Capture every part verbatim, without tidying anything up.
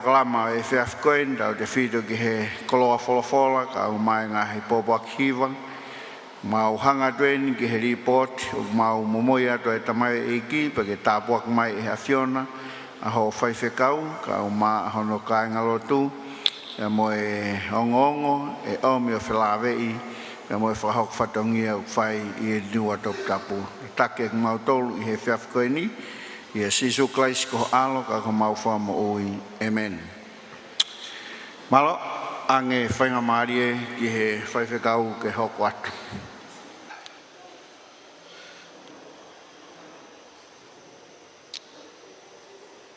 Polokalama ʻo e efiafi ko eni, tautefito ki he koloa folofola, kae ʻumaʻā e ngaahi pōpoaki hiva. Mau hanga atu eni ki he lipooti ʻoku mau momoi atu ʻa e tamaioʻeiki, pea ke tāpuaki mai ʻe he ʻAfiona ʻa hoʻo faifekau, kae ʻumaʻā ʻa hono kāingalotu, pea mo e ongoongo ʻe ʻomi ʻo felāveʻi, pea mo e fakahoko fatongia ʻoku fai ʻi he Niua Toputapu. Taki ʻa kimautolu ʻi he efiafi ko eni, ʻia Sīsū Kalaisi ko ho ʻAlo, ka ko homau Fakamoʻui. ʻĒmeni. Mālō, ʻange faingamālie ki he faifekau ke hoko atu.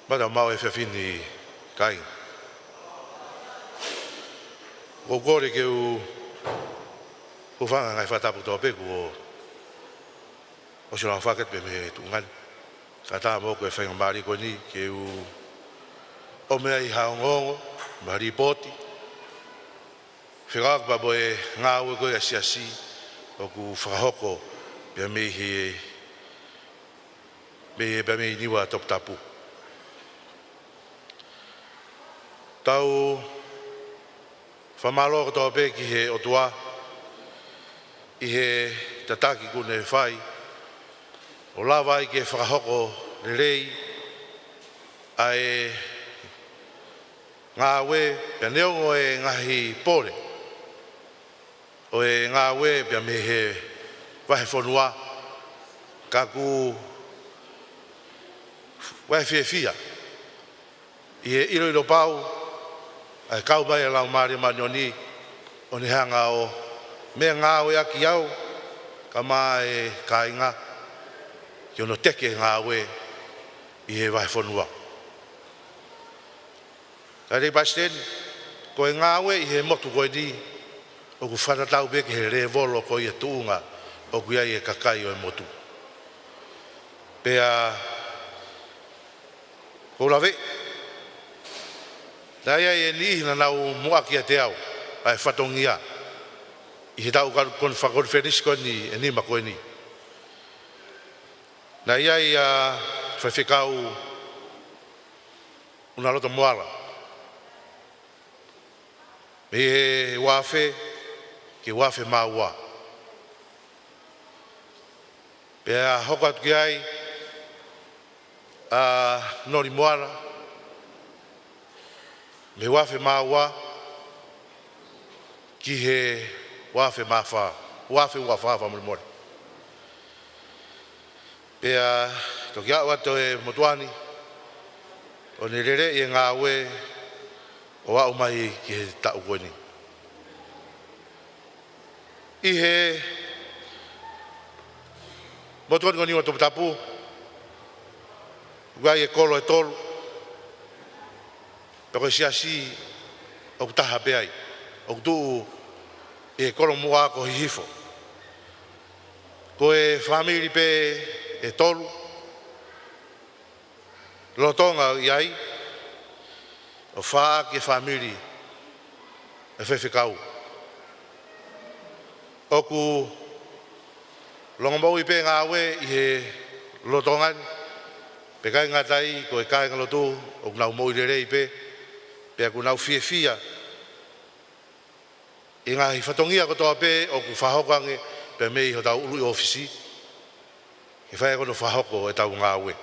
Mālō, mālō e efiafi ni kāinga. ʻOku ou kole ke u hūfanga he ngaahi fakatapu kotoa pē kuo ʻosi lau fakatapu mei he tuʻunga ni. Kae ʻatā moʻoku e faingamālie ko eni ke u ʻomai ha ongoongo, mo ha lipooti fekauʻaki pea mo e ngāue ko ia ʻa e siasi ʻoku fakahoko pea mei he, mei he, pea mei Niua Toputapu. Tau fakamālō kotoa pē ki he ʻOtua ʻi he tataki kuo ne fai ʻo lava ai ke fakahoko lelei ʻa e ngāue, pea neongo e ngaahi pole ʻo e ngāue pea mei he vahefonua, ka ʻoku ou fiefia ʻi he ʻiloʻilo pau ʻa e kau mai ʻa e Laumālie Māʻoniʻoni ʻo ne hanga ʻo meʻangāueʻaki au kae ʻumaʻā e kāinga ki hono teke e ngāue ʻi he vahefonua. Kāinga Palesiteni, ko e ngāue ʻi he motu ko eni ʻoku fakatatau pē ki he lēvolo ko ia tuʻunga ʻoku ʻi ai e kakai ʻo e motu. Pea ʻoku ou laveʻi, naʻe ʻi ai e niʻihi naʻa nau muʻaki ʻiate au ʻa e fatongia ʻi he taʻu ka-, kon-, fakakonifelenisi ko eni ʻe nima ko eni. Naʻe ʻi ai ʻa Faifekau ʻUnaloto Moala, mei he ua afe ki he ua afe mā ua. Pea hoko atu ki ai ʻa Noli Moala, mei he ua afe mā ua ki he ua afe mā fā, ua afe ua fā, fakamolemole. Pea toki aʻu atu e motuʻa ni ʻo ne lele ʻi he ngāue ʻo aʻu mai ki he taʻu ko eni. ʻI he motu ko eni ʻo Niua Toputapu, ʻoku ʻi ai e kolo ʻe tolu, pea ko e siasi ʻoku taha pē ai, ʻoku tuʻu ʻi he kolo muʻa ko Hihifo. Ko e fāmili pē ʻe tolu, lolotonga ʻi ai, ʻo fā ki he fāmili ʻa e faifekau. ʻOku longomoʻui pē ngāue ʻi he lolotonga ni, pea ʻikai ngata ai ko e kāingalotu ʻoku nau moʻui lelei pē, pea ʻoku nau fiefia ʻi he ngaahi fatongia kotoa pē ʻoku fakahoko ange pea mei hotau ʻuluʻi ʻōfisi, ʻi he fai ko hono fakahoko ʻetau ngāue.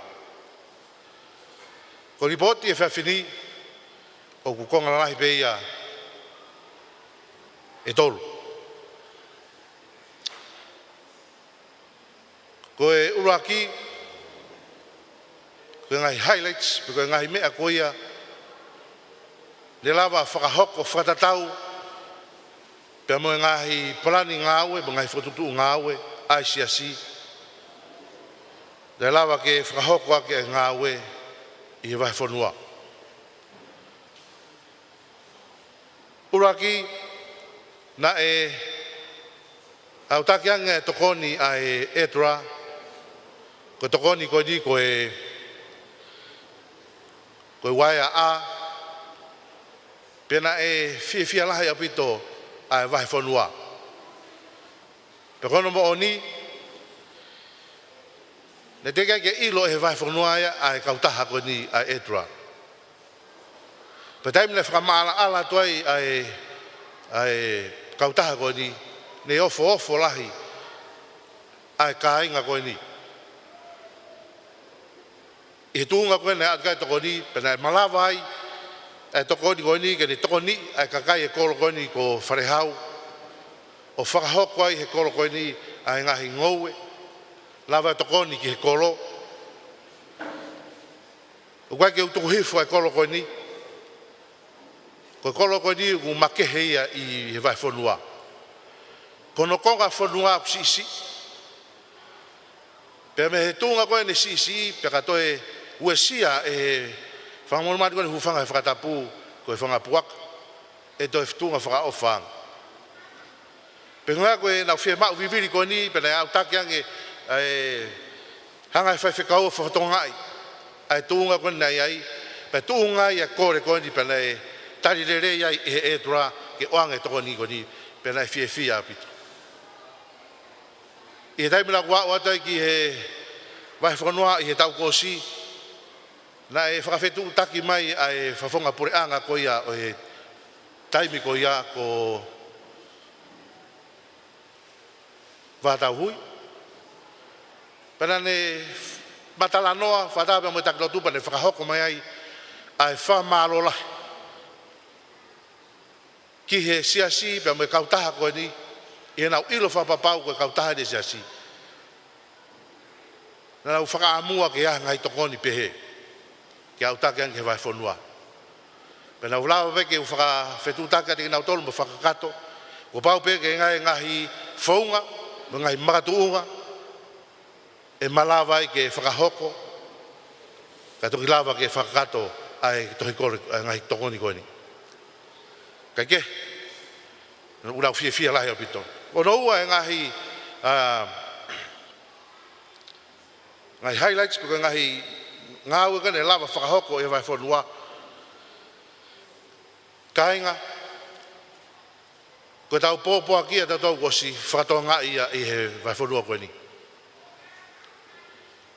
Ko e lipooti ʻa e efiafi ni ʻoku konga lalahi pē ia ʻe tolu. Ko e ʻuluaki, ko e ngaahi highlights, pe ko e ngaahi meʻa ko ia ne lava fakahoko fakatatau pea mo e ngaahi palani ngāue, mo e ngaahi fokotuʻutuʻu ngāue ʻa e siasi, ne lava ke fakahoko ʻaki e ngāue ʻi he vahefonua. ʻUluaki, naʻe aʻutaki ange e tokoni ʻa e ETRA, ko e tokoni ko eni ko e, ko e uaea ʻā, pea naʻe fiefia lahi ʻaupito ʻa e vahefonua. Pea ko hono moʻoni, naʻe teʻeki ai ke ʻilo ʻe he vahefonua ia ʻa e kautaha ko eni ʻa e ETRA. Pea taimi naʻe fakamaʻalaʻala atu ai ʻa e, ʻa e kautaha ko eni, ne ofoofo lahi ʻa e kāinga ko eni ʻi he tuʻunga ko ē naʻe ʻatu ki ai e tokoni, pea naʻe malava ai ʻa e tokoni ko eni ke ne tokoniʻi ʻa e kakai e kolo ko eni ko Falehau, ʻo fakahoko ai he kolo ko eni ʻa e ngaahi ngoue, lava e tokoni ki he kolo. ʻOku ʻikai ke u tuku hifo ʻa e kolo ko eni. Ko e kolo ko eni ʻoku makehe ia ʻi he vahefonua. Ko hono konga fonua ʻoku siʻisiʻi. Pea mei he tuʻunga ko ē ne siʻisiʻi, pea ka toe uesia ʻe he fanga monumeniti ko eni, hūfanga he fakatapu, ko e fanga puaka, ʻe toe tuʻunga fakaʻofa ange. Pea ko e ʻuhinga ko ē naʻa ku fiemaʻu vivili ko eni, pea naʻe ʻautaki ange ʻa e hanga ʻe he faifekau ʻo fakatokangaʻi ʻa e tuʻunga ko eni naʻe ʻi ai, pea tuʻunga ai ʻa e kole ko eni, pea naʻe tali lelei ai ʻe he ʻētula ke ʻoange e tokoni ko eni, pea naʻe fiefia ʻaupito. ʻI he taimi naʻa ku aʻu atu ai ki he vahefonua ʻi he taʻu kuo ʻosi, naʻe fakafetuʻutaki mai ʻa e fakafofonga puleʻanga ko ia ʻo e taimi ko ia ko Vātauhui. Pea naʻa ne ma talanoa fakataha pea mo e taki lotu, pea ne fakahoko mai ai ʻa e fakamālō lahi ki he siasi pea mo e kautaha ko eni, ʻi heʻenau ʻilo fakapapau ko e kautaha ʻeni e siasi. Naʻa nau fakaʻamua ke ʻi ai ha ngaahi tokoni pehē ke ʻautaki ange ki he vahefonua. Pea naʻa ku lava pē ke u fakafetuʻutaki atu kiate kinautolu mo fakakakato, kuo pau pē ke ʻi ai e ngaahi founga mo e ngaahi makatuʻunga ʻe malava ai ke fakahoko, kae toki lava ke fakakakato ʻa e tohi kole, ʻa e ngaahi tokoni ko eni. Kae kehe, naʻa ku lau fiefia lahi ʻaupito. Ko hono ua e ngaahi, ā, ngaahi highlights pe ko e ngaahi ngāue ko ē naʻe lava fakahoko ʻe he vahefonua. Kāinga, ko ʻetau pōpoaki ʻa tautolu kuo ʻosi fakatokangaʻi ia ʻi he vahefonua ko eni.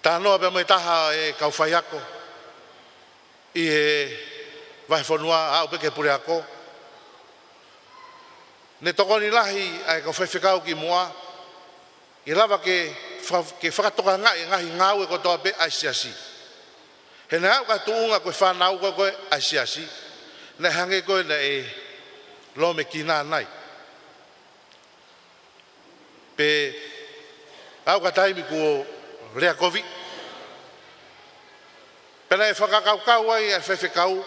Talanoa pea mo e taha e kau faiako ʻi he vahefonua, aʻu pē ki he puleako. Ne tokoni lahi ʻa e kau faifekau kimuʻa ke lava ke fa-, ke fakatokangaʻi e ngaahi ngāue kotoa pē ʻa e siasi. He naʻe aʻu ki ha tuʻunga ko e fānau ko ē ʻa e siasi, naʻe hangē ko ē naʻe lōmekina nai. Pea aʻu ki ha taimi kuo lea kovi. Pea naʻe fakakaukau ai ʻa e faifekau,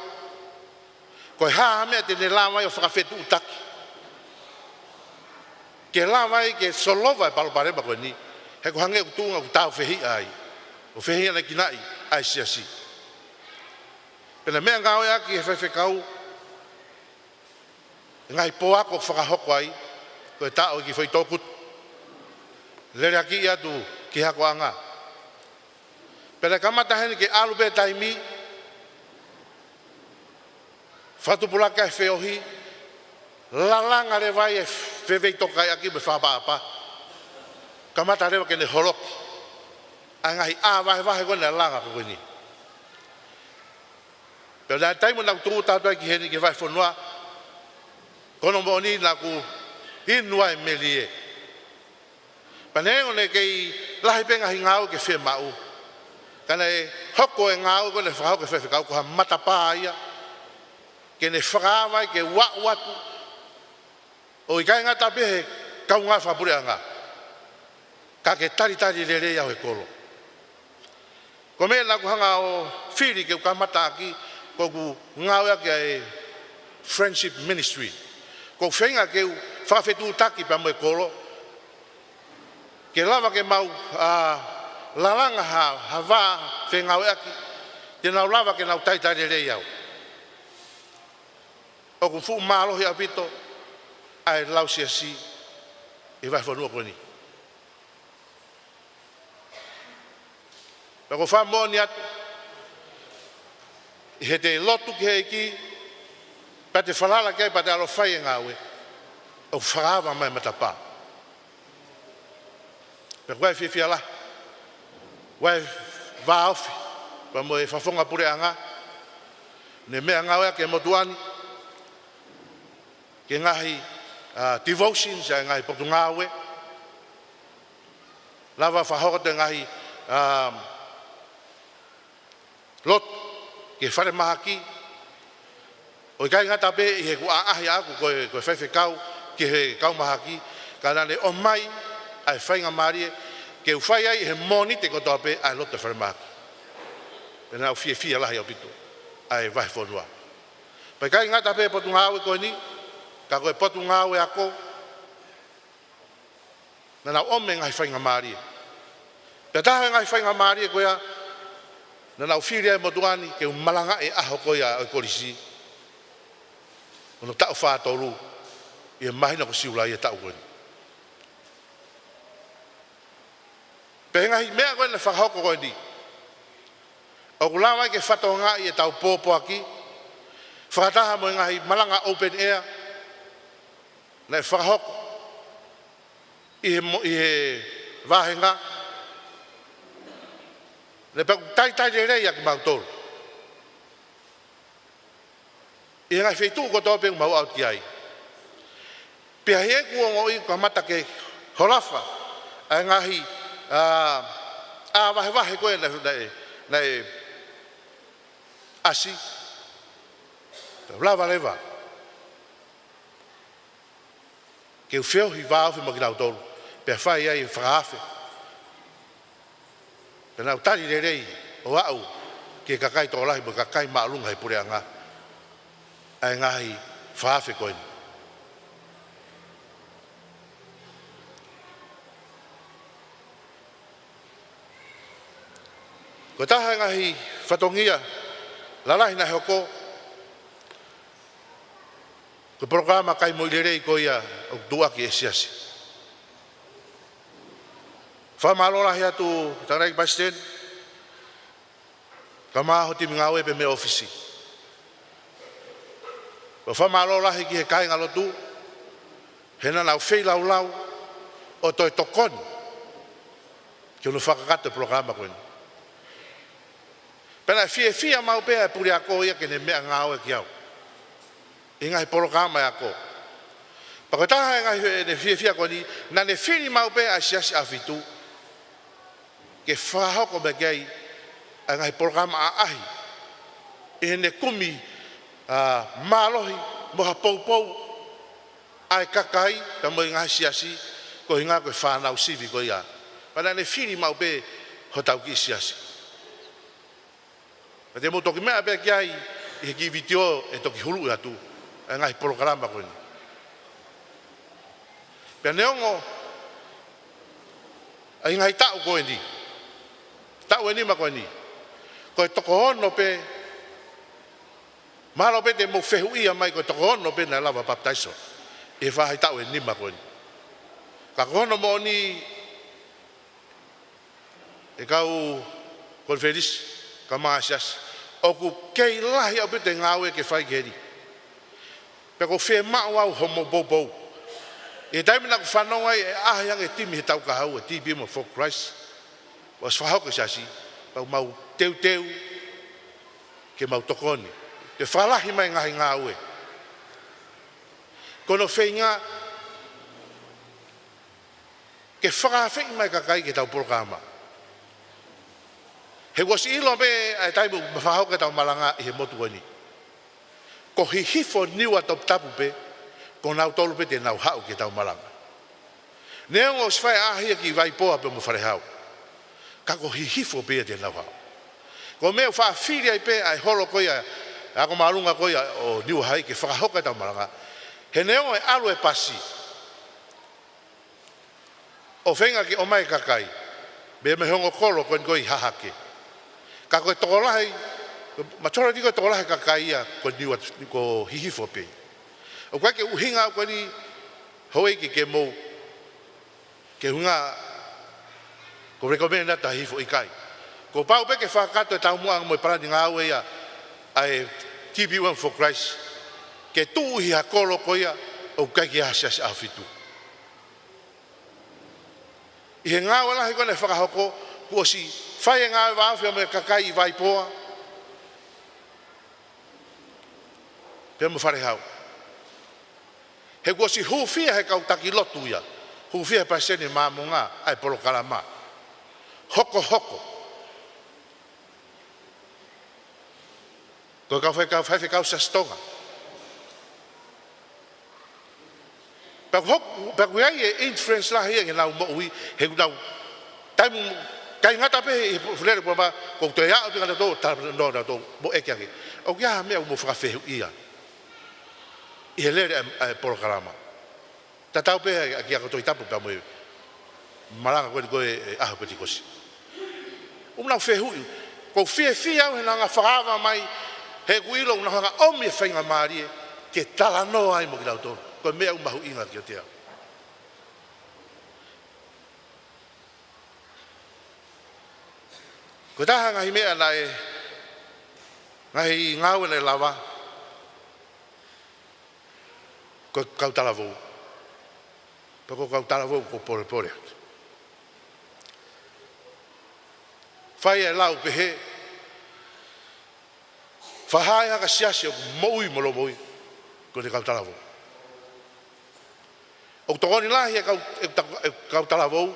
ko e hā ha meʻa te ne lava ai ʻo fakafetuʻutaki ke lava ai ke solova e palopalema ko eni, he ʻoku hangē ʻoku tuʻunga ʻoku tāufehiʻa ai, ʻo fehiʻanekinaʻi ʻa e siasi. Pea naʻe meʻangāueʻaki ʻe he faifekau e ngaahi pō ako ʻoku fakahoko ai, ko e taʻo ʻEiki Foʻi Tokutu, leleakiʻi atu ki he akoʻanga. Pea naʻe kamata heni ke ʻalu pē taimi, fakatupulaki ʻa e feohi, lalanga leva ai e feveitokaiʻaki mo e fakaʻapaʻapa. Kamata leva ke ne holoki ʻa e ngaahi ʻā vahevahe ko ē naʻe langa ko eni. Pea naʻe taimi naʻa ku tūʻuta atu ai ki heni ki he vahefonua, ko hono moʻoni naʻa ku inu ai e melie. Pea neongo naʻe kei lahi pē ngaahi ngāue ke fiemaʻu, ka naʻe hoko e ngāue ko ē naʻe fakahoko ʻe he faifekau ko ha matapā ia ke ne fakaava ai ke u aʻu atu ʻo ʻikai ngata pē he kaungā fakapuleʻanga, ka ke talitali lelei au he kolo. Ko e meʻa naʻa ku hanga ʻo fili ke u kamataʻaki, ko ʻeku ngāueʻaki ʻa e Friendship Ministry. Ko e feinga ke u fakafetuʻutaki pea mo e kolo, ke lava ke mau, ā, lalanga ha, ha vā fengāueʻaki, te nau lava ke nau talitali lelei au. ʻOku fuʻu mālohi ʻaupito ʻa e lau siasi ʻi he vahefonua ko eni. Pea ʻoku ou fakamoʻoni atu, ʻi heʻete lotu ki he ʻEiki, pea te falala ki ai, pea te ʻalu ʻo fai e ngāue, ʻoku fakaava mai e matapā. Pea ʻoku ou fiefia lahi, ʻoku ou vāofi pea mo e fakafofonga puleʻanga, Ne meʻangāueʻaki e motuʻa ni ki he ngaahi, ā, devotions ʻa e ngaahi potungāue. Lava fakahoko atu e ngaahi, ā, lotu ki he falemahaki. ʻOku ʻikai ngata pē ʻi heʻeku ʻaʻahi ʻaʻaku ko e, ko e faifekau ki he kau mahaki, ka naʻa ne ʻomai ʻa e faingamālie ke u fai ai he Mōnite kotoa pē ʻa e lotu falemahaki. Pea naʻa ku fiefia lahi ʻaupito ʻa e vahefonua. Pea ʻikai ngata pē potungāue ko eni, ka ko e potungāue ako, naʻa nau ʻomai e ngaahi faingamālie. Pea taha e ngaahi faingamālie ko ia, naʻa nau fili ai e motuʻa ni ke u malangaʻi e ʻaho ko ia ʻo e kolisi, ʻo e taʻu fā tolu ʻi he māhina ko Siulai ʻo e taʻu ko eni. Pea ʻi he ngaahi meʻa ko ē naʻe fakahoko ko eni, ʻoku lava ai ke fatongiaʻi ʻetau pōpoaki, fakataha mo e ngaahi malanga open air naʻe fakahoko ʻi he mo-, ʻi he vāhenga, naʻe pau ke talitali lelei ʻa kimautolu ʻi he ngaahi feituʻu kotoa pē ʻoku mau aʻu ki ai. Pea ʻi heʻeku ongoʻi kuo kamata ke holofa ʻa e ngaahi, ā, ā vahevahe ko ē naʻe, naʻe, naʻe ʻasi, pea u lava leva ke u feohi vāofi mo kinautolu, pea fai ai e fakaafe. Pea naʻa ku tali lelei ʻo aʻu ki he kakai tokolahi mo e kakai māʻolunga he puleʻanga ʻa e ngaahi fakaafe ko eni. Ko e taha e ngaahi fatongia lalahi naʻe hoko, ko e polokalama kai moʻui lelei ko ia ʻoku tuʻuaki ʻe he Siasi. Fakamālō lahi atu Tangataʻeiki Palesiteni, kae ʻumaʻā ho timi ngāue pē mei ʻōfisi. Pea fakamālō lahi ki he kāingalotu, he naʻa nau feilaulau ʻo toe tokoni ki hono fakakakato e polokalama ko eni. Pea naʻe fiefia maʻu pē ʻa e puleako ia ke ne meʻangāue kiate au ʻi he ngaahi polokalama e ako. Pea ko e taha e ngaahi, ʻene fiefia ko eni, naʻa ne fili maʻu pē ʻa e Siasi ʻAhofitu ke fakahoko mai ki ai ʻa e ngaahi polokalama ʻaʻahi, ʻi heʻene kumi, ā, mālohi mo ha poupou ʻa e kakai pea mo e ngaahi siasi, ko e ʻuhinga ko e fānau sivi ko ia. Pea naʻa ne fili maʻu pē hotau kiʻi siasi. Pea te mou toki meʻa pē ki ai ʻi he kiʻi vitiō ʻe toki huluʻi atu ʻa e ngaahi polokalama ko eni. Pea neongo ʻa e ngaahi taʻu ko eni, taʻu ʻe nima ko eni, ko e toko ono pē, mahalo pē te mou fehuʻia mai ko e toko ono pē naʻe lava papitaiso ʻi he faʻahi taʻu ʻe nima ko eni. Ka ko hono moʻoni, ʻe kau konifelenisi, kau masiasi, ʻoku kei lahi ʻaupito e ngāue ke fai ki heni. Pea ʻoku ou fiemaʻu au hoʻomou poupou. ʻI he taimi naʻa ku fanongo ai ʻe ʻaʻahi ange e timi he tau kahaʻu, e TPM for Christ, ʻosi fakahoko e siasi, pea ʻoku mau teuteu ke mau tokoni ke fakalahi mai e ngaahi ngāue. Ko hono feinga ke fakaafeʻi mai e kakai ki heʻetau polokalama. He kuo ʻosi ʻilo pē ʻa e taimi ʻoku fakahoko ʻetau malanga ʻi he motu ko eni, ko Hihifo, Niua, Toputapu pē, ko nautolu pē te nau haʻu ki heʻetau malanga. Neongo ʻosi fai ʻaʻahi ia ki Vaipoa pea mo Falehau, ka ko Hihifo pē ia te nau haʻu. Ko e meʻa ʻoku faʻa fili ai pē ʻa e holo ko ia, ʻa e ako māʻolunga ko ia ʻo Niuahai ke fakahoko ʻetau malanga. He neongo e ʻalu e pasi ʻo feinga ke ʻomai e kakai mei, mei he ongo kolo ko eni ko ē ʻi Hahake, ka ko e tokolahi, majority ko e tokolahi e kakai ia ko Niua, ko Hihifo pē. ʻOku ʻikai ke ʻuhinga au ko eni, houʻeiki, ke mou, ke ʻuhinga ko e recommend ʻa Hihifo, ʻikai. Kuo pau pē ke fakakakato e taumuʻa mo e palani ngāue ia ʻa e TPM for Christ, ke tuʻu ʻi ha kolo ko ia ʻoku ʻikai ke ʻi ai ha Siasi ʻAhofitu. ʻI he ngāue lahi ko ē naʻe fakahoko, kuo ʻosi fai e ngāue vāofi mo e kakai ʻi Vaipoa, Pea mo Falehau. He kuo ʻosi hūfia he kau taki lotu ia. Hūfia he palesiteni Māmonga ʻa e polokalama. Hokohoko. Ko e kau fai, kau faifekau Siasi Tonga. Pea ʻoku hoko, pea ʻoku ʻi ai e influence lahi ia ʻi heʻenau moʻui, he ʻoku nau, taimi, ʻikai ngata pē he Fale Alea, pea mo, ʻoku toe aʻu pē kia nautolu, talanoa nautolu, mo ʻeke ange. ʻOku ʻi ai ha meʻa ʻoku mou fakafehuʻia ʻi he lele ʻa e, ʻa e polokalama. Tatau pē ʻa, ʻa kia ko Tohi Tapu pea mo e malanga ko eni ko e, e ʻaho Penitekosi. ʻOku nau fehuʻi, ʻoku ou fiefia au he nau hanga fakaava mai, he ʻoku ou ʻilo ʻoku nau hanga ʻomi e faingamālie ke talanoa ai mo kinautolu. Ko e meʻa ʻoku mahuʻinga kiate au. Ko e taha ngaahi meʻa naʻe, ngaahi ngāue naʻe lava, ko e kau talavou. Pea ko e kau talavou ʻoku ou polepole atu. Fai e lau pehē, fakahā ha siasi ʻoku moʻui mo lomoʻi, ko ʻene kau talavou. ʻOku tokoni lahi e kau, e ta-, e kau talavou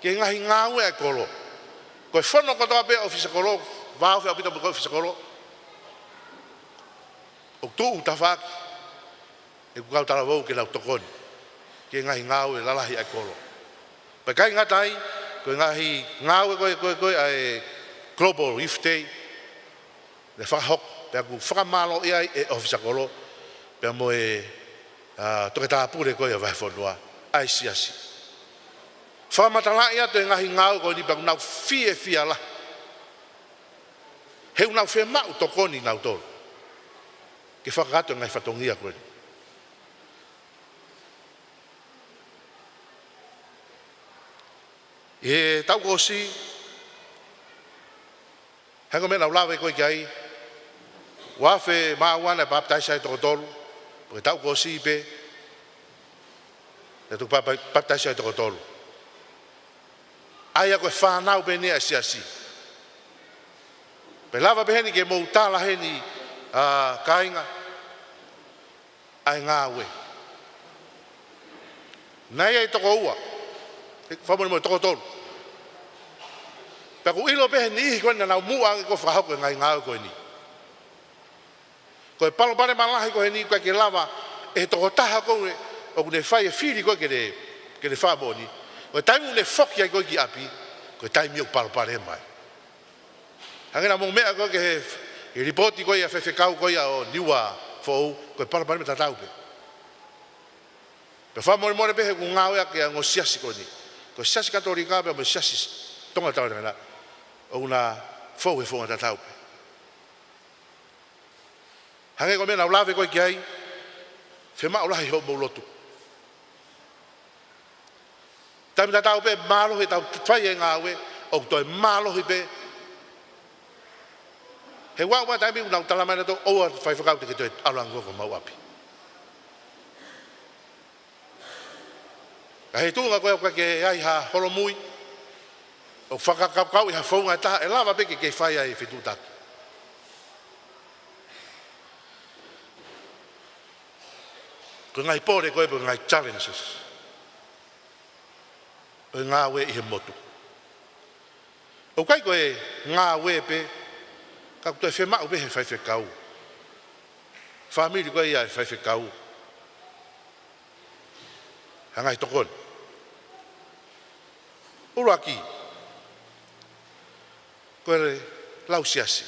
ki he ngaahi ngāue ʻa e kolo. Ko e fono kotoa pē ʻa e ʻōfisa kolo, vāofi ʻaupito mo e kau ʻōfisa kolo. ʻOku tuʻu tafaʻaki ʻeku kau talavou ke nau tokoni ki he ngaahi ngāue lalahi ʻa e kolo. Pea ʻikai ngata ai, ko e ngaahi ngāue ko ē, ko ē, ko ē ʻa e Global Youth Day, naʻe fakahoko, pea ʻoku fakamālōʻia ai e ʻōfisa kolo, pea mo e, ʻa, toketā pule ko ia ʻa e vahefonua, ʻa e siasi. Fakamatalaʻi atu e ngaahi ngāue ko eni pea ʻoku nau fiefia lahi. He ʻoku nau fiemaʻu tokoni nautolu ke fakakakato e ngaahi fatongia ko eni. ʻI he taʻu kuo ʻosi, hangē ko e meʻa naʻa ku lave ko ē ki ai, ua afe mā ua naʻe papitaiso ai e toko tolu, pea ko e taʻu kuo ʻosi pē, naʻe toki papa-, papitaiso ai e toko tolu. ʻA ia ko e fānau pē eni ʻa e siasi. Pea lava pē heni ke mou tala heni, ʻa, kāinga, ʻa e ngāue. Naʻe ʻi ai e toko ua, e, fakamolemole, toko tolu. Pea ʻoku ou ʻilo pē he niʻihi ko ē naʻa nau muʻa ange kuo fakahoko e ngaahi ngāue ko eni. Ko e palopalema lahi ko eni ʻoku ʻikai ke lava ʻe he tokotaha ko ē ʻoku ne fai e fili ko ē ke ne, ke ne fakamoʻoni. Ko e taimi ʻoku ne foki ai ko ē ki ʻapi, ko e taimi ʻoku palopalema ai. Hangē naʻa mou meʻa ko ē ki he, he lipooti ko ia ʻa e faifekau ko ia ʻo Niua Foʻou, ko e palopalema tatau pē. Pea fakamolemole pē he ʻoku ngāueʻaki ʻa e ongo siasi ko eni. Ko e Siasi Katolika pea mo e Siasi Tonga Taulelangana, ʻoku na fou he founga tatau pē. Hangē ko e meʻa naʻa ku lave ko ē ki ai, fiemaʻu lahi hoʻomou lotu. Taimi tatau pē mālohi ʻetau fai e ngāue, ʻoku toe mālohi pē. He ʻoku ʻi ai e taimi ʻoku nau tala mai nautolu, ʻoua faifekau, te ke toe ʻalu ange koe ki homau ʻapi. Ka he tuʻunga ko ē ʻoku ʻikai ke ʻi ai ha holomui, ʻoku fakakaukauʻi ha founga ʻe taha, ʻe lava pē ke ke fai ai e fetuʻutaki. Ko e ngaahi pole ko ē, ko e ngaahi challenges ʻo e ngāue ʻi he motu. ʻOku ʻikai ko e ngāue pē, ka ʻoku toe fiemaʻu pē he faifekau, fāmili ko ia ʻa e faifekau, ha ngaahi tokoni. ʻUluaki, ko e lau siasi.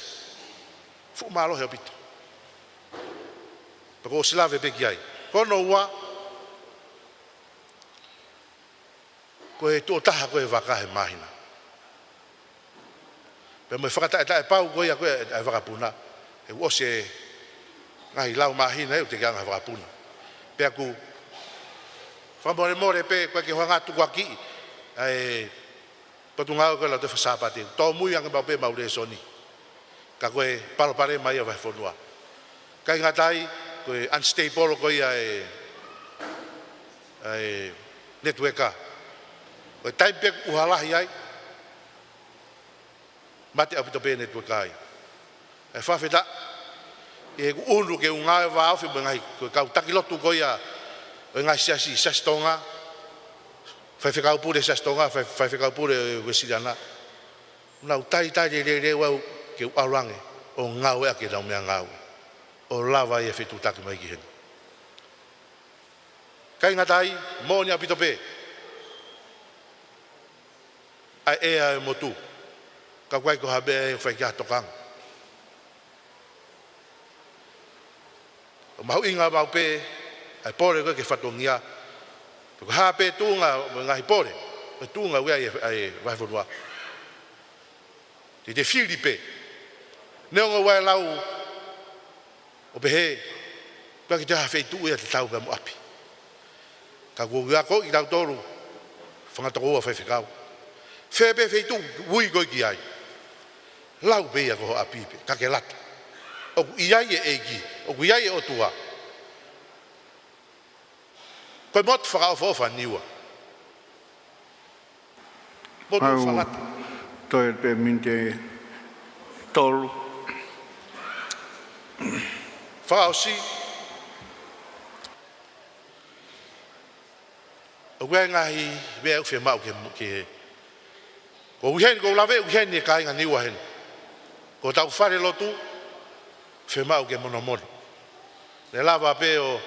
Fuʻu mālohi ʻaupito. Pea kuo ʻosi lave pē ki ai. Ko hono ua, ko e tuʻo taha ko ē e vaka he māhina. Pea mo e fakataʻetaʻe pau ko ia ko ē ʻa e vakapuna. He ʻoku ʻosi e ngaahi lau māhina ʻe ʻikai te ke ʻaonga he vakapuna. Pea ʻoku fakamolemole pē, ʻoku ʻikai ke u hanga ʻo tukuakiʻi ʻa e Potungāue ko ē Lautohi Faka-Sāpate. Tōmui ange maʻu pē ʻemau lēsoni. Ka ko e palopalema ia ʻa e vahefonua. ʻIkai ngata ai, ko e unstable ko ia e, e netiueka. Ko e taimi pē ʻoku ʻuha lahi ai, mate ʻaupito pē e netiueka ai. ʻE fakafetaʻi ʻi heʻeku ʻunu ke u ngāue vāofi mo e ngaahi, ko e kau taki lotu ko ia ʻo e ngaahi siasi, Siasi Tonga, faifekau pule Siasi Tonga, fai-, faifekau pule Uēsiliana. Nau talitali lelei lelei au ke u ʻalu ange ʻo ngāueʻaki ʻenau meʻangāue ʻo lava ia ʻo fetuʻutaki mai ki heni. ʻIkai ngata ai, moʻoni ʻaupito pē ʻa e ʻea ʻo e motu, ka ʻoku ʻikai ko ha meʻa ʻe fai ki ai ha tokanga. ʻOku mahuʻinga maʻu pē ʻa e pole ko ē ki he fatongia, pe ko e hā pē tuʻunga mo e ngaahi pole, ʻo e tuʻunga ʻoku ʻi ai ʻa e vahefonua. Te te fili pē. Neongo ʻa e lau ʻo pehē, ʻoku ʻikai ke toe ʻi ai ha feituʻu ia te tau pea mo ʻapi. Ka ʻoku ou ako kitautolu, fanga tokoua faifekau. Fē pē feituʻu ʻoku ui koe ki ai, lau pē ia ko ho ʻapi pē, ka ke lata. ʻOku ʻi ai e ʻEiki, ʻoku ʻi ai e ʻOtua. Ko e motu fakaʻofoʻofa ʻa Niua. Motu Mau falata. Toe pē miniti ʻe tolu. Fakaʻosi. ʻOku ʻi ai e ngaahi meʻa ʻoku fiemaʻu ke, ke, ko u heni, ko u lave, u heni e kāinga Niua heni. Ko hotau fale lotu, fiemaʻu ke monomono. Ne lava pē ʻo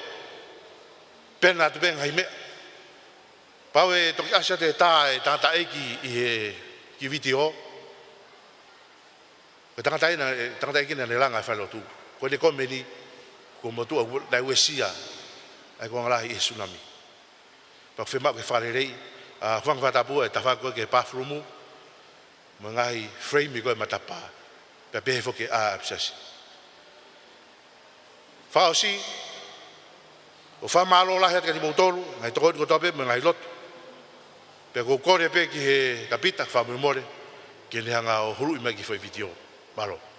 pena atu pē ngaahi meʻa. Pau ʻe toki ʻasi atu e tā e tangataʻeiki ʻi he kiʻi vitiō. Ko e tangataʻeiki naʻe, tangataʻeiki naʻe langa e fale lotu. Ko ʻene komeni, ko motuʻa, naʻe uesia ʻa e kuonga lahi ʻi he tsunami. Pea ʻoku fiemaʻu ke fakaleleiʻi, ʻa, fanga fakatapu e tafaʻaki ko ē ki he bathroom, mo e ngaahi frame ko ē matapā. Pea pehē foki e ʻā ʻapisiasi. Fakaʻosi, ʻoku ou fakamālō lahi atu kiate kimoutolu, ngaahi tokoni kotoa pē mo e ngaahi lotu. Pea ʻoku ou kole pē ki he kapita, fakamolemole, ke ne hanga ʻo huluʻi mai e kiʻi foʻi vitiō. Mālō.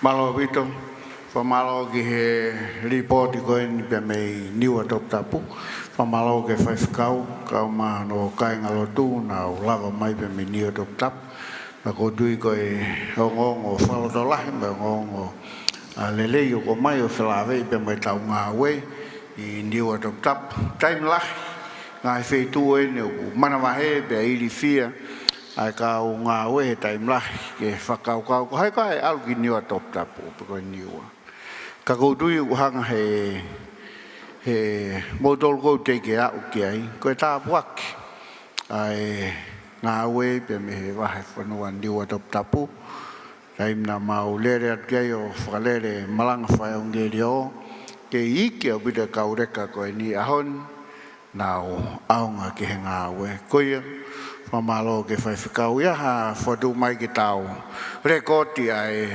Mālō ʻaupito. Fakamālō ki he lipooti ko eni pea mei Niua Toputapu. Fakamālō ki he faifekau, kae ʻumaʻā hono kāingalotu, naʻa nau lava mai pea mei Niua Toputapu. Pea ʻoku ou tui ko e ongoongo fakalotolahi, mo e ongoongo, ʻa, lelei ʻoku ʻomai ʻo felāveʻi pea mo ʻetau ngāue ʻi Niua Toputapu. Taimi lahi, ngaahi feituʻu eni ʻoku manavahē pea ilifia ʻa e kau ngāue he taimi lahi ke fakakaukau ko hai ka e ʻalu ki Niua Toputapu, pe ko e Niua. Ka ʻoku ou tui ʻoku hanga he, he moutolu ʻoku teʻeki ke aʻu ki ai, ko e tāpuaki ʻa e ngāue pea mei he vahefonua Niua Toputapu. Taimi naʻa mau lele atu ki ai ʻo fakalele malanga fakaʻevangeliō, kei iiki ʻaupito e kau leka ko eni ʻaho ni, nau ʻaonga ki he ngāue. Ko ia, fakamālō ki he faifekau ia ha fotu mai ke tau lekooti ʻa e,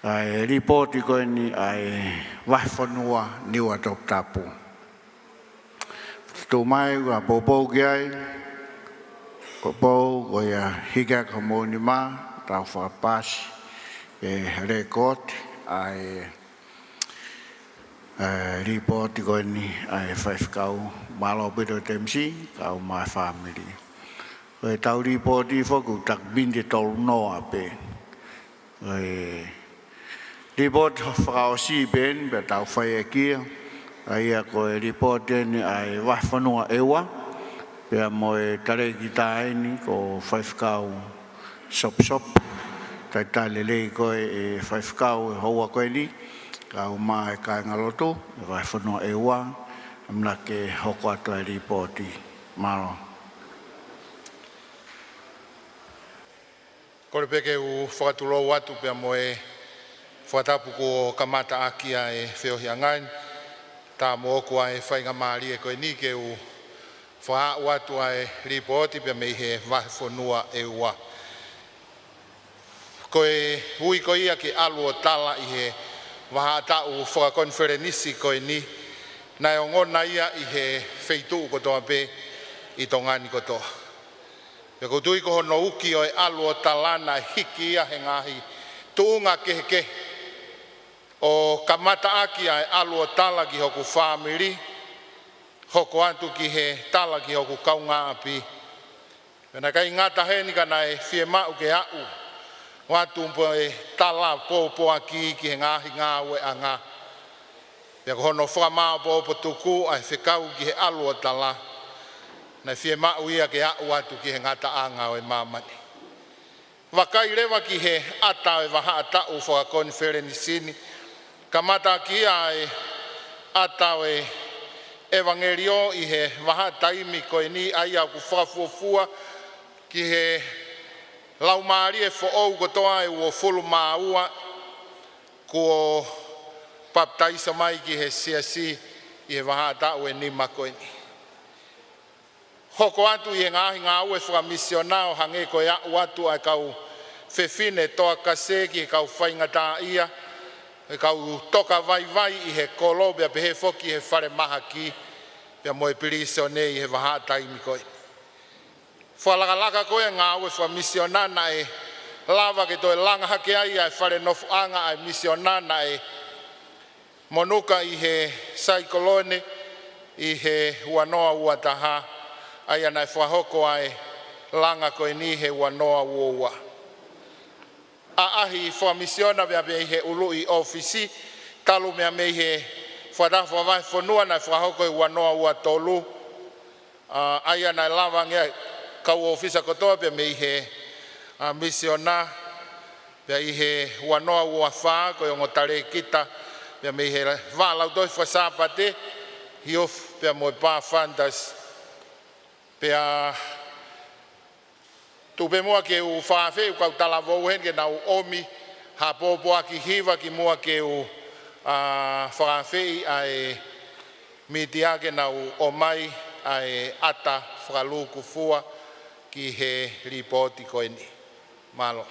ʻa e lipooti ko eni ʻa e vahefonua Niua Toputapu. Tuʻu mai, ʻoua poupou ki ai. Poupou, ko ia hiki hake homou nima, tau fakapaasi e lekooti ʻa e, e lipooti ko eni ʻa e faifekau. Mālō ʻaupito Temisi, kae ʻumaʻā e fāmili. Ko ʻetau lipooti foki ʻoku taki miniti ʻe tolu noa pē. E lipooti fakaʻosi pē eni, pea tau fai ʻaki ia. ʻA ia ko e lipooti eni ʻa e vahefonua ʻEua, pea mo e talēkita eni ko Faifekau Sopusopu. Talitali lelei koe ʻe faifekau e houa ko eni, kae ʻumaʻā e kāingalotu, e vahefonua ʻEua, ʻamanaki ke hoko atu e lipooti. Mālō. Kole pē ke u fakatulou atu pea mo e fakatapu kuo kamata ʻaki ʻa e feohiʻanga ni, tā moʻoku ʻa e faingamālie ko eni ke u fakaaʻu atu ʻa e lipooti pea mei he vahefonua ʻEua. Ko e ui ko ia ke ʻalu ʻo tala ʻi he vahaʻa taʻu fakakonifelenisi ko eni, naʻe ongona ia ʻi he feituʻu kotoa pē ʻi Tonga ni kotoa. Pea ʻoku ou tui ko hono uki ʻo e ʻalu ʻo tala naʻe hiki ia he ngaahi tuʻunga kehekehe, ʻo kamata ʻaki ʻa e ʻalu ʻo tala ki hoku fāmili, hoko atu ki he tala ki hoku kaungāʻapi. Pea naʻe ʻikai ngata heni ka naʻe fiemaʻu ke aʻu atu mo e tala pōpoaki ki he ngaahi ngāueʻanga. Pea ko hono fakamāopoopo tuku ʻa e fekau ki he ʻalu ʻo tala, naʻe fiemaʻu ia ke aʻu atu ki he ngataʻanga ʻo e māmani. Vakai leva ki he ʻata ʻo e vahaʻa taʻu fakakonifelenisi ni, kamata ʻaki ia ʻa e ʻata ʻo e ʻevangeliō ʻi he vahaʻa taimi ko eni, ʻa ia ʻoku fakafuofua ki he laumālie foʻou kotoa ʻe uofulu mā ua kuo papitaiso mai ki he siasi ʻi he vahaʻa taʻu ʻe nima ko eni. Hoko atu ʻi he ngaahi ngāue fakamisiona ʻo hangē ko e aʻu atu ʻa e kau fefine toʻa kase ki he kau faingataʻaʻia, e kau toka vaivai ʻi he kolo pea pehē foki he falemahaki, pea mo e pilīsone ʻi he vahaʻa taimi ko ē. Fakalakalaka ko ē ngāue fakamisiona naʻe lava ke toe langa hake ai ʻa e fale nofoʻanga ʻa e misiona naʻe monuka ʻi he saikolone ʻi he ua noa ua taha, ʻa ia naʻe fakahoko ʻa e langa ko eni he ua noa ua ua. ʻAʻahi fakamisiona pea mei he ʻuluʻi ʻōfisi, talu mei he fakataha fakavahefonua naʻe fakahoko he ua noa ua tolu, ʻa, ʻa ia naʻe lava ange ʻa e kau ʻōfisa kotoa pea mei he, ʻa, misiona, pea ʻi he ua noa ua fā ko e ongo talēkita, pea mei he vaʻa lautohi fakasāpate, youth, pea mo e Pathfinders. Pea tuku pē muʻa ke u fakaafeʻi ʻeku kau talavou heni ke nau ʻomi ha pōpoaki hiva kimuʻa ke u, ʻa, fakaafeʻi ʻa e mītia ke nau ʻomai ʻa e ʻata fakalūkufua ki he lipooti ko eni. Mālō.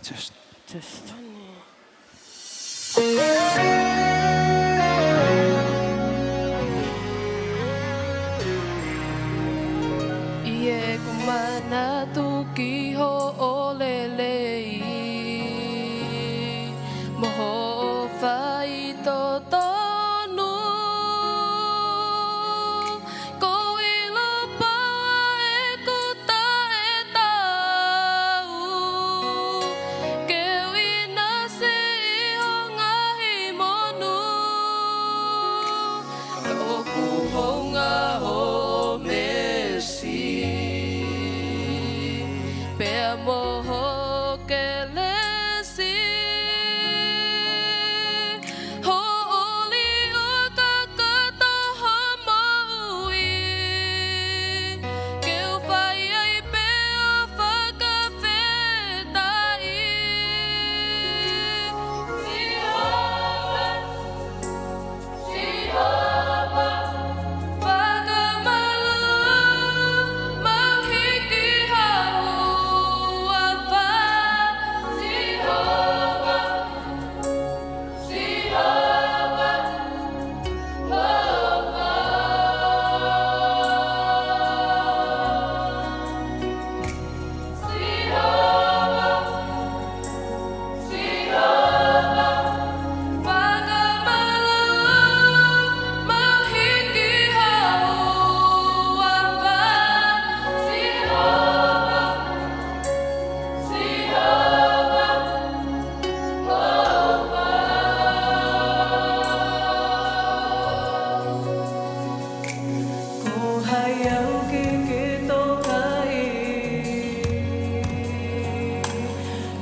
Test. Test. ʻI heʻeku manatu ki hoʻo lelei mo hoʻo faitotonu, ʻoku ou ʻilo pau ʻeku taʻetaau ke u ʻinasi ʻi ho ngaahi monū. Ka ʻoku hounga hoʻo meesi pea mo ho kelesi, hoʻo lī ʻoku kakato hoʻo moʻui, ke u fai ai pē ʻo fakafetaʻi. Sihova, Sihova, fakamālō, mau hiki hao ʻofa. Sihova, Sihova, ʻofa. Sihova, Sihova, fakamālō, mau hiki hao ʻofa. Sihova, Sihova, ʻofa. Ko hai au ke ke tokaiʻi?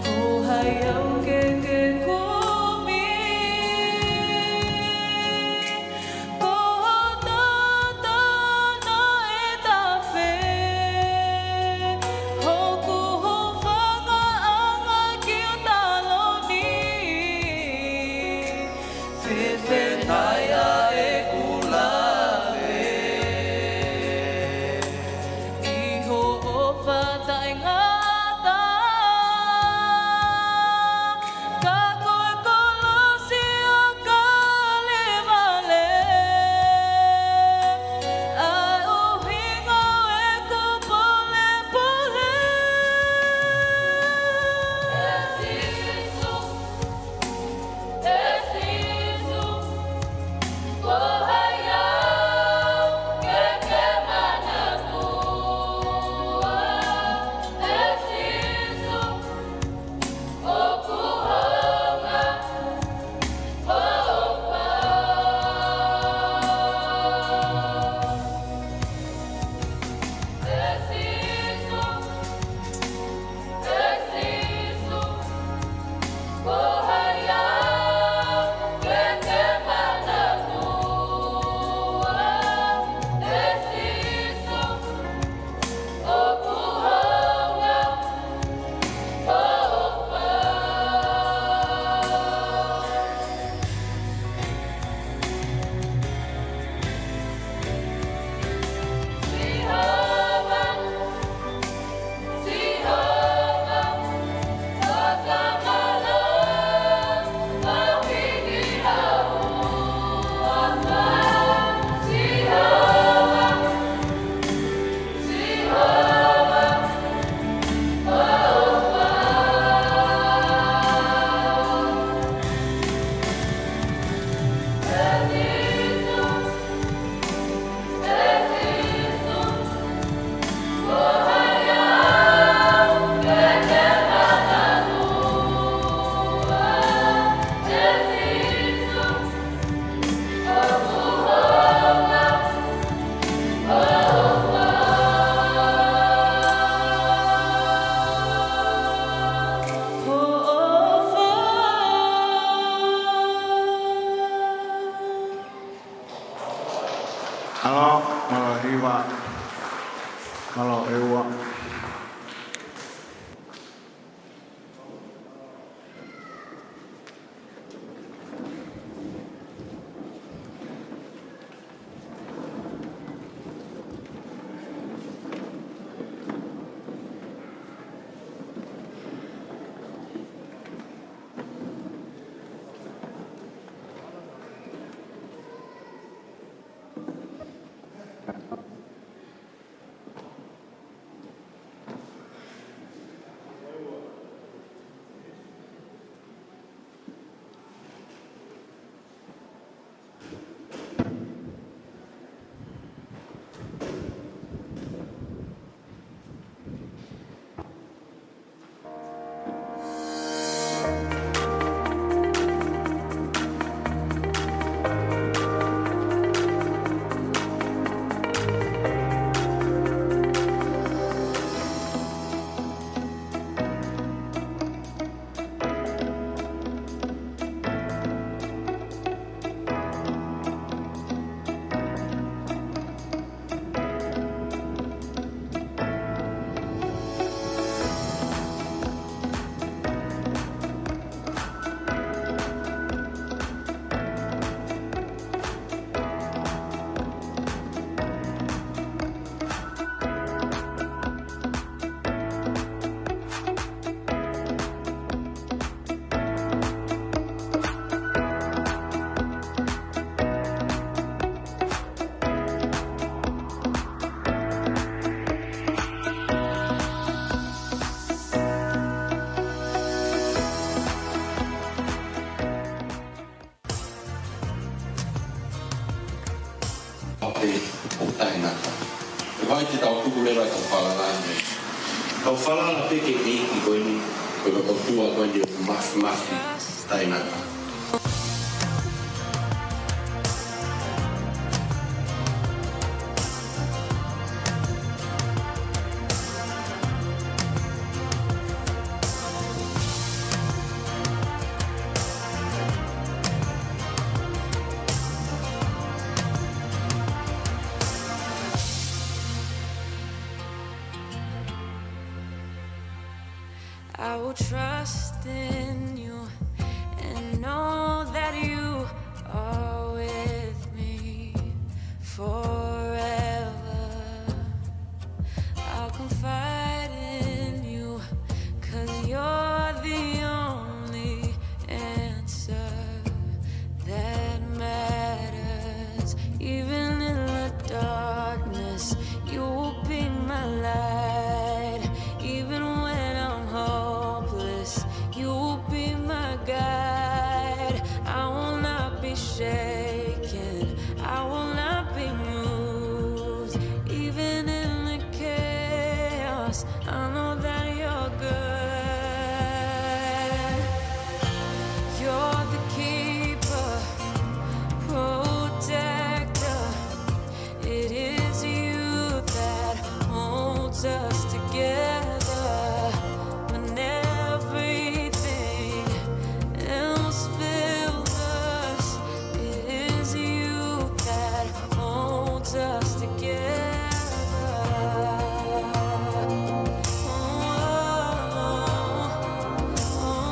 Ko hai au ke ke kumi? Ko ho toto naʻe tafe hoku hūfangaʻanga ki ho taloni. Fēfē nai ʻa ʻeku lave ʻi ho ʻofa taʻengata? Ka ko e kolosi ʻo Kalevale ʻa e ʻuhinga ʻo ʻeku polepole. ʻE Sīsū, ʻe Sīsū, ko hai au ke ke manatua? ʻE Sīsū, ʻoku hounga hoʻo ʻofa. ʻE Sīsū, ʻe Sīsū, ko hai au ke ke manatua? ʻE Sīsū, ʻoku hounga hoʻo ʻofa. Sihova, Sihova, fakamālō, mau hiki hao ʻofa. Sihova, Sihova, ʻofa. ʻE Sīsū, ʻe Sīsū, ko hai au ke ke manatua? ʻE Sīsū, ʻoku hounga hoʻo ʻofa. Hoʻo ʻofa. Mālō, mālō e hiva. Mālō e ua. Mera tau falala ni. Tau falala pē ki he ʻEiki ko eni, ko e ʻOtua ko eni ʻoku mafimafi taʻengata. I will trust in you and know that you are with me forever. I'll confide in you, 'cause you're the only answer that matters. Even in the darkness, you will be my light. Even when I'm hopeless, you will be my guide. I will not be shaken. I will not be moved. Even in the chaos, I know that you're good. You're the keeper, protector. It is you that holds us together when everything else fails us. It is you that holds us together. Oh, oh, oh.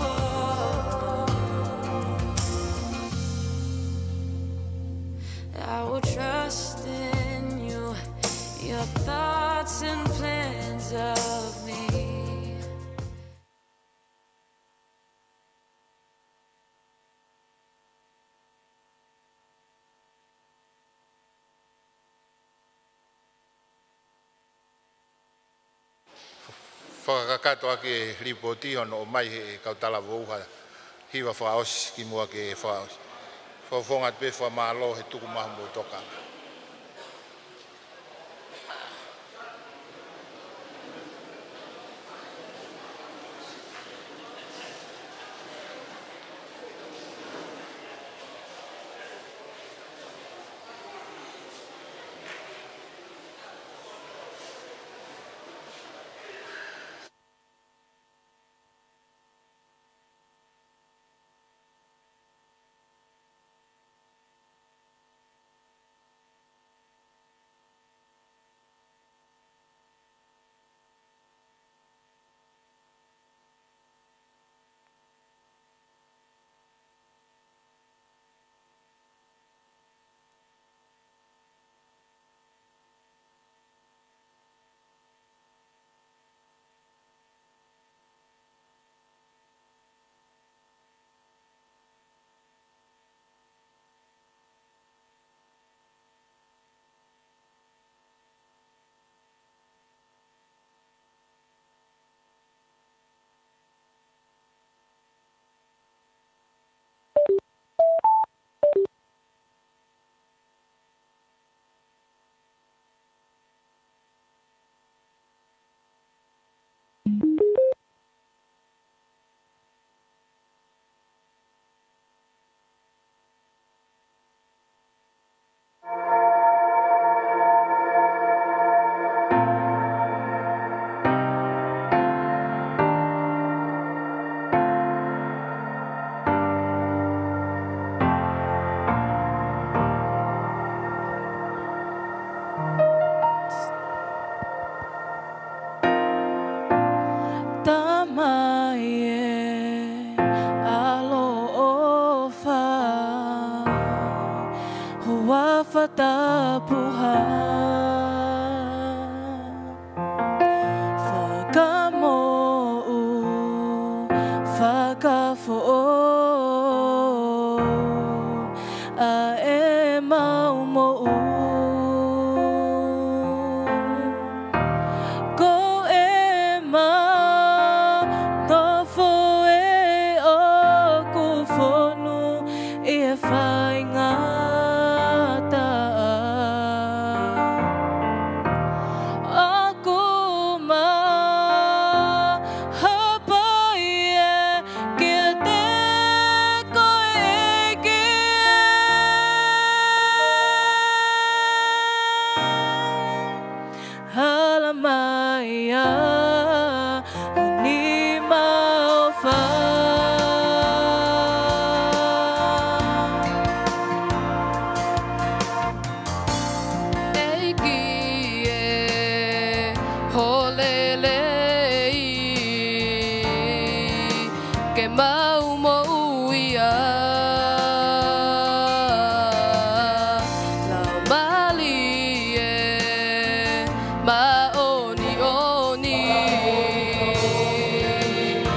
I will trust in you, your thoughts and plans of me. Fakakakato ʻaki e lipooti hono ʻomai he kau talavou ha hiva fakaʻosi kimuʻa ke fakaʻosi. Fakafofonga atu pē fakamālō he tuku mai hoʻomou tokanga. Tamai ē, ʻaloʻofa, huafa tapuhā, fakamoʻui, fakafoʻou ʻa ʻemau moʻui. Ko ʻema nofo ē ʻoku fonu ʻi he faingataʻa. ʻOku Ke mau moʻui ʻa e Laumālie Māʻoniʻoni,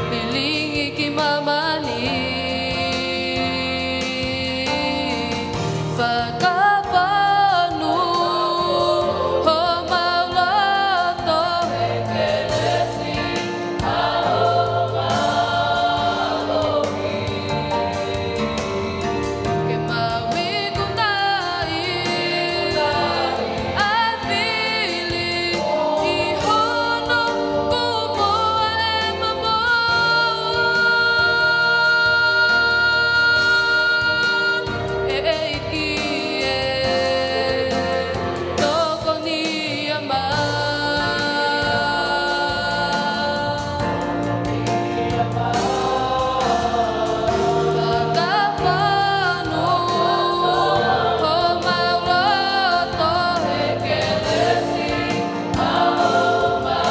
lilingi ki māmani, fakafonu homau loto, ke mau ikunaʻi ʻa e fili ʻi hono kumuʻa ʻe mamaʻo. ʻE ʻEiki ē, tokoni ā mai. Fakafonu homau loto, he kelesi māʻoniʻoni,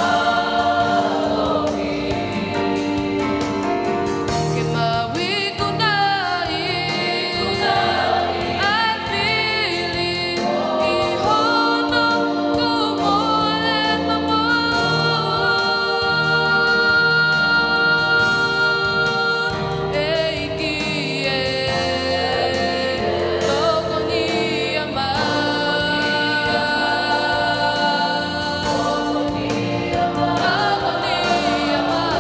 ke mau ikunaʻi ʻa e fili ʻi hono kumuʻa ʻe mamaʻo. ʻEiki ē, tokoni ā mai. Tokoni ā mai.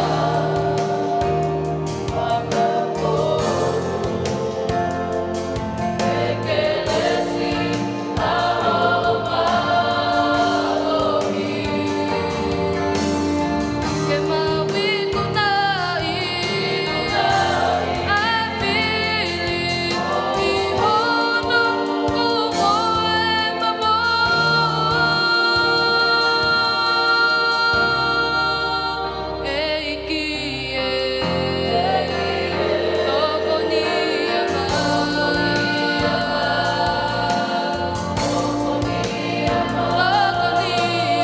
ʻEiki ē, tokoni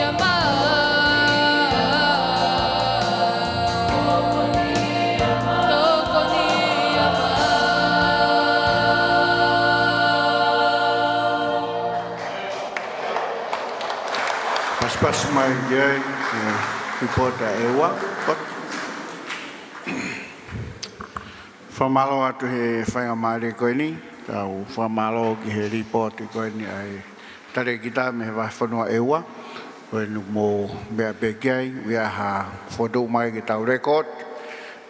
ā mai. Tokoni ā mai. Tokoni ā mai. Pasipasi mai ki ai, ē, lipooti ʻa ʻEua. Fakamālō atu he faingamālie ko eni, tau fakamālō ki he lipooti ko eni ʻa e talēkita mei he vahefonua ʻEua, ko eni mou meʻa pē ki ai, ʻoku ʻi ai ha fotu mai ke tau record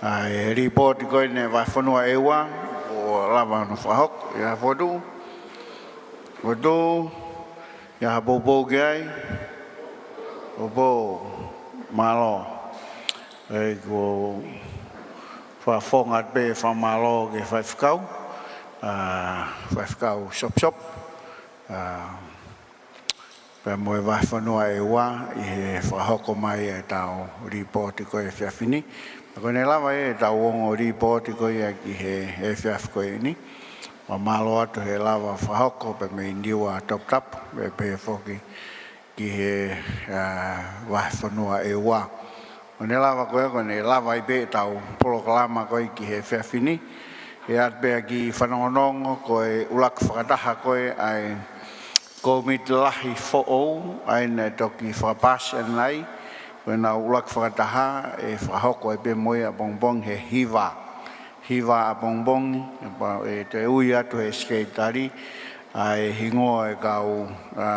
ʻa e lipooti ko eni vahefonua ʻEua, ʻoku lava hono fakahoko, ʻi ai ha fotu, fotu, ʻi ai ha poupou ki ai, poupou, mālō. ʻEi, ʻoku ou fakafofonga atu pē fakamālō ki he faifekau, ʻa, faifekau Sopsop, ʻa, pea mo e vahefonua ʻEua ʻi he fakahoko mai ʻetau lipooti ko e efiafi ni. Pea ko ʻene lava ʻetau ongo lipooti ko ia ki he efiafi ko eni. Fakamālō atu he lava fakahoko pea mei Niua Toputapu, pea pehē foki ki he, ʻa, vahefonua ʻEua. Ko ʻene lava ko ia, ko ʻene lava ai pē ʻetau polokalama ko ia ki he efiafi ni. ʻE ʻoatu pē ʻa e kiʻi fanongonongo ko e ʻuluaki fakataha ko ia ʻa e kōmiti lahi foʻou, ʻa ia naʻe toki fakapaasi ʻanenai, ko ʻenau ʻuluaki fakataha ʻe fakahoko ai pē mo ia ʻapongipongi he hiva. Hiva ʻapongipongi, pea ʻe toe ui atu he sekelitali ʻa e hingoa ʻo e kau, ʻa,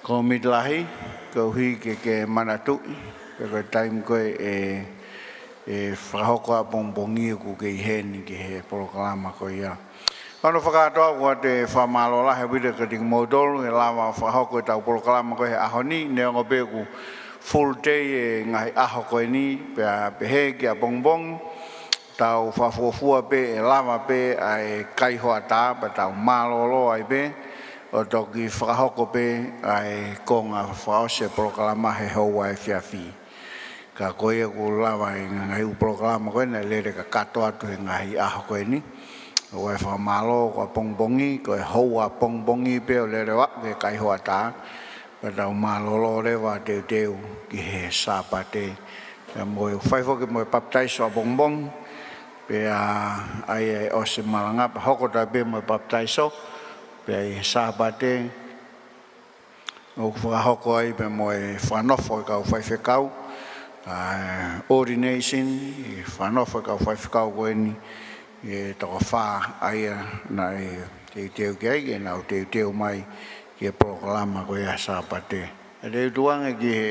kōmiti lahi, koeʻuhi ke ke manatuʻi, pe ko e taimi ko ē ʻe, ʻe fakahoko ʻapongipongi ʻoku ke ʻi heni ki he polokalama ko ia. Ko hono fakakātoa, ʻoku ou fakamālō lahi ʻaupito kiate kimoutolu he lava fakahoko ʻetau polokalama ko ē he ʻaho ni, neongo pē ʻoku full day e ngaahi ʻaho ko eni, pea pehē ki ʻapongipongi, tau fakafuofua pē ʻe lava pē ʻa e kai hoʻatā, pea tau mālōlō ai pē, ʻo toki fakahoko pē ʻa e konga fakaʻosi e polokalama he houa efiafi. Ka ko ia ʻoku lava e ngaahi ʻū polokalama ko ē naʻe lele kakato atu he ngaahi ʻaho ko eni. ʻOku ou fakamālō ko ʻapongipongi, ko e houa ʻapongipongi pē ʻo lele ʻo aʻu ki he kai hoʻatā. Pea tau mālōlō leva teuteu ki he Sāpate. Pea mo e fai foki mo e papitaiso ʻapongipongi, pea ʻai ʻa e ʻosi malanga, pea hoko atu ai pē mo e papitaiso, pea ʻi he Sāpate, ʻoku fakahoko ai pea mo e fakanofo e kau faifekau, ʻa e ordination, ʻi he fakanofo e kau faifekau ko eni, ʻi he toko fā ʻa ia naʻe teuteu ki ai, ke nau teuteu mai ki he polokalama ko ia Sāpate. ʻE te u tuku ange ki he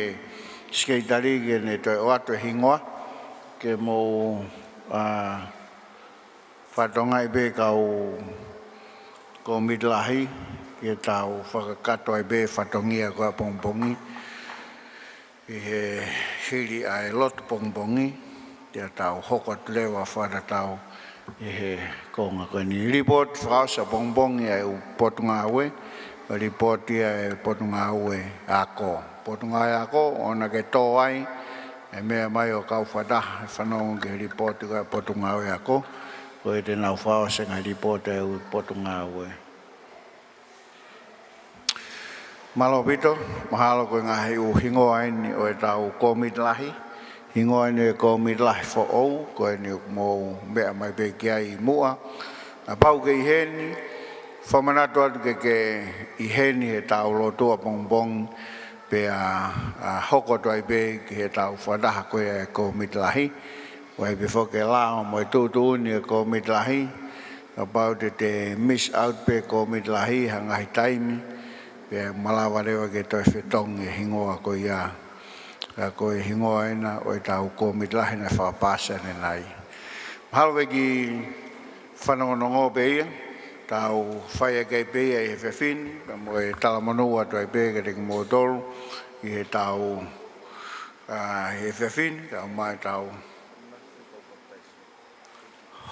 sekelitali ke ne toe ʻoatu e hingoa, ke mou, ʻa, fakatokangaʻi pē kau kōmiti lahi, ke tau fakakakato ai pē fatongia ko ia ʻapongipongi, ʻi he hili ʻa e lotu pongipongi, ke tau hoko atu leva fakatatau ʻi he konga ko eni. Lipooti fakaʻosi ʻapongipongi ʻa e ʻū potungāue, lipooti ʻa e Potungāue Ako. Potungāue Ako, ʻoua naʻa ke tō ai, ʻe meʻa mai ʻo kau fakataha, ʻe fanongo ki he lipooti ko ia Potungāue Ako, ko ia te nau fakaʻosi e ngaahi lipooti ʻa e ʻū potungāue. Mālō ʻaupito, mahalo ko e ngaahi ʻū hingoa eni ʻo e tau kōmiti lahi, hingoa eni ʻo e kōmiti lahi foʻou, ko eni ʻoku mou meʻa mai pē ki ai ʻi muʻa. Kapau ʻoku ke ʻi heni, fakamanatu atu ke ke ʻi heni he tau lotu ʻapongipongi, pea, ʻa, hoko atu ai pē ki he tau fakataha ko ia e kōmiti lahi, ʻoku ʻi ai pē foki e lao mo e tuʻutuʻuni e kōmiti lahi, kapau te te miss out pē kōmiti lahi ha ngaahi taimi, pea malava leva ke toe fetongi e hingoa ko ia. Ka ko e hingoa ena ʻo e tau kōmiti lahi naʻe fakapāsi ʻanenai. Mahalo pē ke fanongonongo pē ia, tau fai ʻaki ai pē ia ʻi he efiafi ni, pea mo e talamonū atu ai pē kiate kimoutolu, ʻi he tau, ʻa, ʻi he efiafi ni, tau mai tau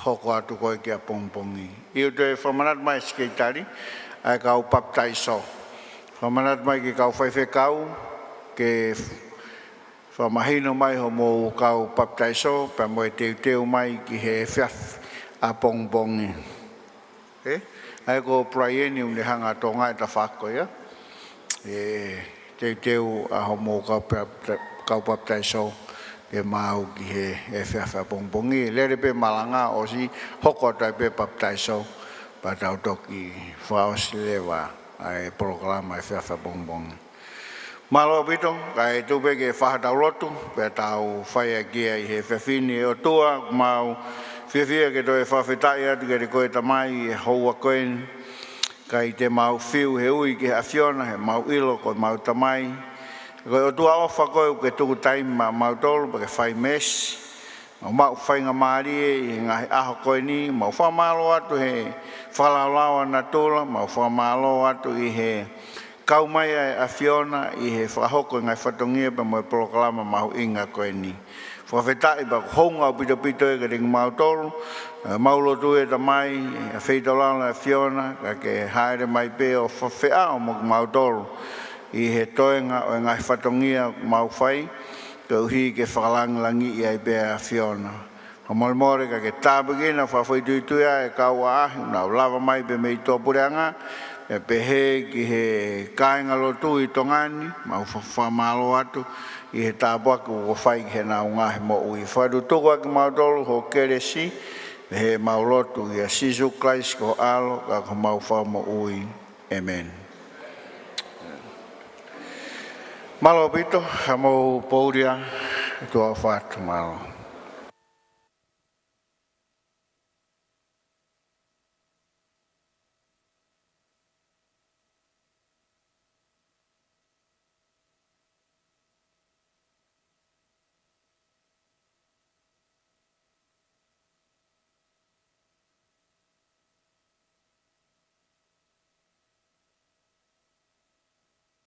hoko atu ko ē ki ʻapongipongi. ʻIo, toe fakamanatu mai sekelitali, ʻa e kau papitaiso. Fakamanatu mai ki he kau faifekau, ke fakamahino mai hoʻomou kau papitaiso, pea mo e teuteu mai ki he efiafi ʻapongipongi. ʻE, ʻa ia ko Brian ʻoku ne hanga ʻo tokangaʻi e tafaʻaki ko ia. ʻE teuteu ʻa hoʻomou kau pap-, kau papitaiso ke maʻu ki he efiafi ʻapongipongi. Lele pē malanga ʻosi hoko atu ai pē papitaiso, pea tau toki fakaʻosi leva ʻa e polokalama efiafi ʻapongipongi. Mālō ʻaupito, kae tuku pē ke fai ha tau lotu, pea tau fai ʻaki ia ʻi he efiafi ni. ʻE ʻOtua, ʻoku mau fiefia ke toe fakafetaʻi atu kiate koe Tamai ʻi he houa ko eni, ʻikai te mau fiu he ui ki he ʻAfiona, he mau ʻilo ko homau Tamai. Ko e ʻOtua ʻofa koe ʻoku ke tuku taimi maʻa mautolu, pea ke fai meesi. Mau maʻu faingamālie ʻi he ngaahi ʻaho ko eni, mau fakamālō atu he fakalaolao ʻa natula, mau fakamālō atu ʻi he kau mai ʻa e ʻAfiona ʻi he fakahoko e ngaahi fatongia pea mo e polokalama mahuʻinga ko eni. Fakafetaʻi pea ʻoku hounga ʻaupito ʻaupito ia kiate kimautolu, ʻa e mau lotu ʻe Tamai, ʻa e feitoʻolalo ʻa e ʻAfiona, ka ke hāʻele mai pē ʻo fakafeʻao mo kimautolu ʻi he toenga ʻo e ngaahi fatongia ʻoku mau fai, koeʻuhi ke fakalangilangiʻi ai pē ʻa e ʻAfiona. Fakamolemole ka ke tāpuekina fakafoʻituitui ʻa e kau ʻaʻahi, nau lava mai pē mei tuʻapuleʻanga, pea pehē ki he kāingalotu ʻi Tonga ni, mau fa-, fakamālō atu ʻi he tāpuaki kuo fai ki heʻenau ngaahi moʻui. Fakatutuku ʻaki kimautolu ho kelesi, pea ʻi heʻemau lotu ʻia Sīsū Kalaisi ko ho ʻAlo, ka ko homau Fakamoʻui. ʻĒmeni. Mālō ʻaupito, haʻamou poulia, tuʻa ʻofa atu, mālō.